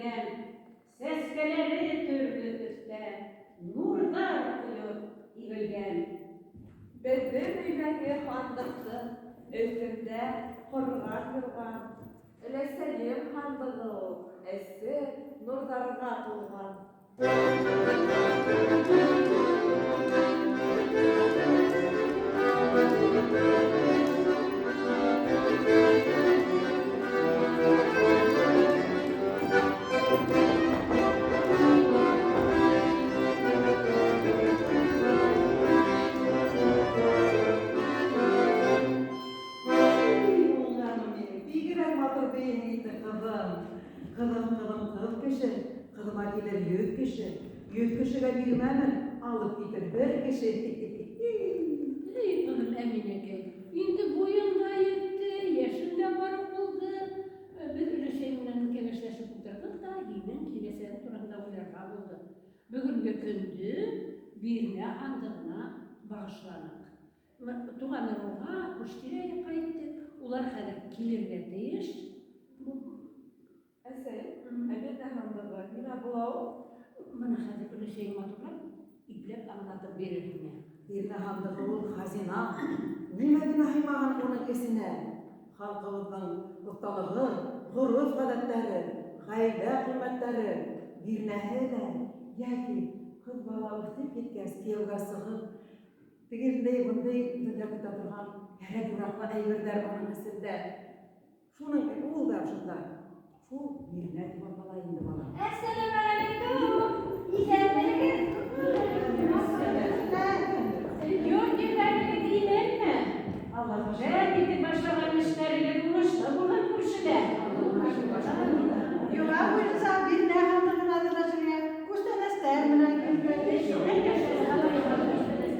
Һибелгән, Сәскәләре төрлө төҫтә, Нурҙар ҡойоп һибелгән. Беҙҙең өйҙәге һандыҡтың өҫтөндә ҡорған юрған. Өләсәйем һандығы ул, эсе нурҙарға тулған. Уңғаным минең, бигерәк матур бейеһең инде, ҡыҙым. Ҡыҙым, ҡыҙым, ҡыҙ кеше, ҡыҙыма килер 100 кеше. 100 кешегә бирмәмен, алып китер бер кеше. Эй, ҡыҙым Әминәкәй, инде буйың да етте, йәшең дә барып булды. Беҙ өләсәй менән кәңәшләшеп ултырҙыҡ та, һинең киләсәгең тураһында уйларға булдыҡ. Бөгөнгө көндө бирнә һандығына бағышланыҡ. Туған ырыуға, күрше-тирә яҡҡа иттек. Улар хәҙер килергә тейеш. Әсәй, ә бирнә һандығы нимә була ул? Бына хәҙер өләсәйең матурлап, ипләп аңлатып бирер һиңә. Бирнә һандығы ул хазина. Нимә генә һыймаған уның эсенә? Халҡыбыҙҙың оҫталығы, ғөрөф-ғәҙәттәре, ғаилә ҡиммәттәре, бирнәһе лә, йәки ҡыҙ бала үҫеп еткәс, кейәүгә сығып, тегендәй, бындай донъя көтә торған кәрәк-яраҡлы әйберҙәр уның эсендә. Шуның ул да шунда. Шул бирнә тип атала инде бала. Әссәләмәғәләйкүм. Иҫәнмеһегеҙ? Йорт-ерҙәрегеҙ именме? Аллаға шөкөр. Рәт итеп башлаған эштәрегеҙ уңышлы булһын күршеләр. Йола буйынса бирнә һандығын әҙерләшергә күстәнәстәр менән килгән.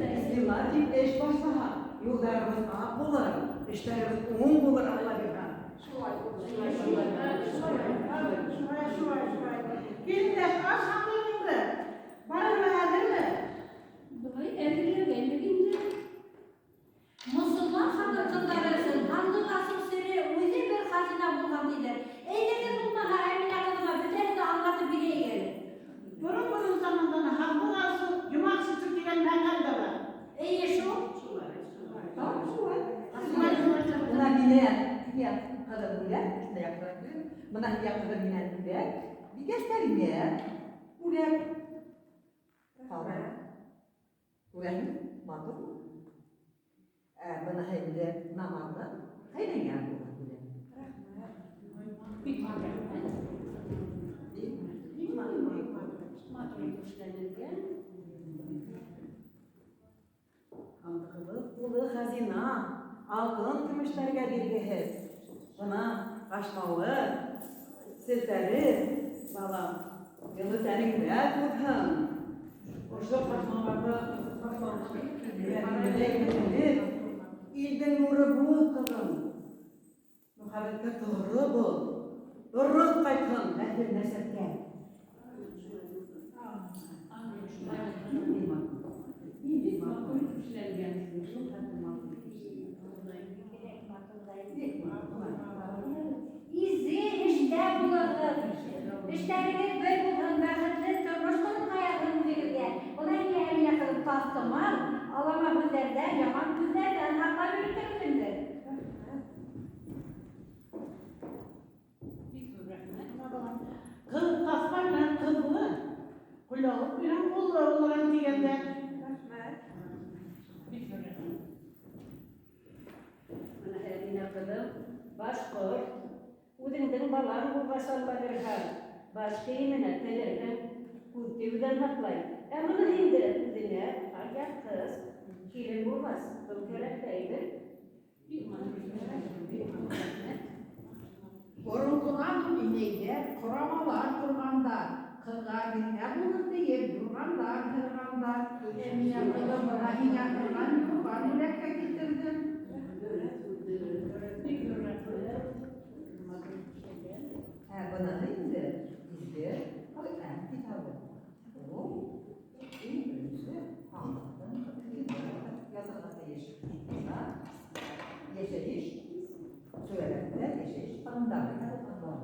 Бисмилла тип эш башлаһаҡ, юлдарыбыҙ аҡ булыр, эштәребеҙ уң булыр, Алла бирһә. Шулай, шулай, шулай. Килендәш, аш һандығыңды барыһы ла әҙерме? Былай әҙерләгәнбеҙ инде. Мосолман хатын-ҡыҙҙары өсөн һандыҡ асыу сере үҙе бер хазина булған тиҙәр. Әйҙәгеҙ булмаһа, Әминә ҡыҙыма бөтәһен дә аңлатып бирәйек әле. Борон-борон замандан һандыҡ асыу, йомаҡ сисеү тигән мәҡәл дә бар. Эйе шул. Шулай. Бына мине һиңә ҡыҙым бүләк, шунда яҡшыраҡ килен. Бына һиңә ҡыҙым минән бүләк, бикәстәреңә бүләк. Рәхмәт. Күрәһеңме, матурмы? Ә быныһы инде намаҙлыҡ, ҡәйнәңә булған бүләк. Рәхмәт. Бик матур рәхмәт. Бик матур. Матур итеп эшләнелгән. Һандығыбыҙ тулы хазина, алтын көмөштәргә биргеһеҙ. Бына ҡашмауы, селтәре, балам, йылы тәнеңдә булһын. Ошо ҡашмауҙарҙы илдең нуры бул, ҡыҙым. Мөхәббәткә тоғро бул. Ырыҫ ҡайтһын нәҫел-нәсәпкә. Ниндәй матур. Ниндәй Бик матур. матур итеп эшләнгән. Шул хәтле матур. Бигерәк матур да инде. Бик матур. Изге эштә булығыҙ. Эштәрегеҙ бер булһын, бәхетле тормош ҡорорға яҙһын үҙегеҙгә. Бына һиңә Әминә ҡыҙым таҫтымал, алама һүҙҙәрҙән, яман күҙҙәрҙән һаҡлап йөрөтөр үҙеңде. Рәхмәт. Бик ҙур рәхмәт. Ҡыҙ таҫма менән ҡыҙлы, ҡулъяулыҡ менән уллы булған тигәндәр. Рәхмәт. Бик ҙур рәхмәт. Бына Әминә ҡыҙым, башҡорт. Үҙеңдең балаң булғас Алла бирһә, баш кейеменә телеңдең күҙ тейеүҙән һаҡлай. Ә быны инде үҙеңә ят ҡыҙ, килен булғас, был кәрәк әйбер. Бик матур эшләнгән. Бик матур рәхмәт. Боронғонан уҡ инәйҙәр ҡорамалар ҡорғандар, ҡыҙға бирнә булыр тиеп юрғандар һырғандар. Әминә ҡыҙым, бына һиңә һырған юрған бүләккә килтерҙем. Бик ҙур рәхмәт. Матур эшләнгән. Ә быныһы инде изге Ҡөрьән китабы. Ул иң беренсе һандыҡтың ятырға тейеш. Бына йәшәйеш сүрәләрендә йәшәйеш ҡанундары яҙылған бар.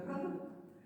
Тора.